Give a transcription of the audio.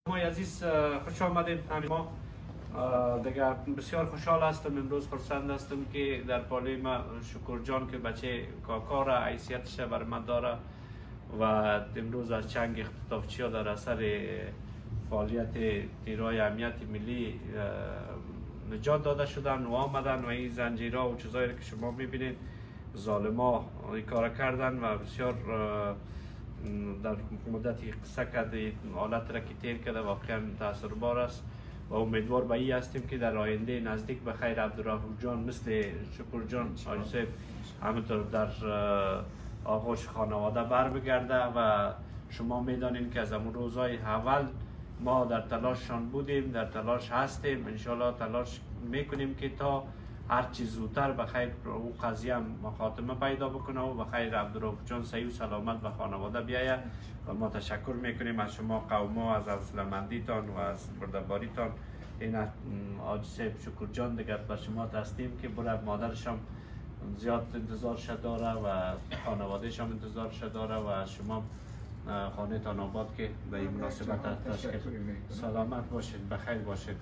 ما عزیز خوش آمدید. ما دیگه بسیار خوشحال هستم، امروز خرسند هستم که در پالوی ما شکر جان که بچه کاکا را حیثیتش بر من داره و امروز از چنگ اختطافچی ها در اثر فعالیت نیروهای امنیت ملی نجات داده شدن و آمدن و این زنجیرها و چیزایی که شما میبینید ظالما این کار کردن و بسیار در مدتی قصه کرده حالت را که تیر کرده واقعا تاثیربار است و امیدوار به این هستیم که در آینده نزدیک به خیر عبدالرؤوف جان مثل شکر جان حاجی صاحب همینطور در آغوش خانواده بر بگرده و شما میدانین که از امون روزهای اول ما در تلاششان بودیم، در تلاش هستیم، انشالله تلاش میکنیم که تا هر چیز زودتر به خیر او قضیه هم خاتمه پیدا بکنه و به خیر عبدالرؤوف جان صحیح و سلامت به خانواده بیایه و ما تشکر میکنیم از شما قوما، از حوصله‌مندیتان و از بردباریتان. این حاجی صاحب شکر جان دیگر به شما تسلیم که برای مادرش هم زیاد انتظارش داره و خانوادهش هم انتظارش داره و از شما خانه تان آباد که به این مناسبت تشکر. سلامت باشید، بخیر باشید.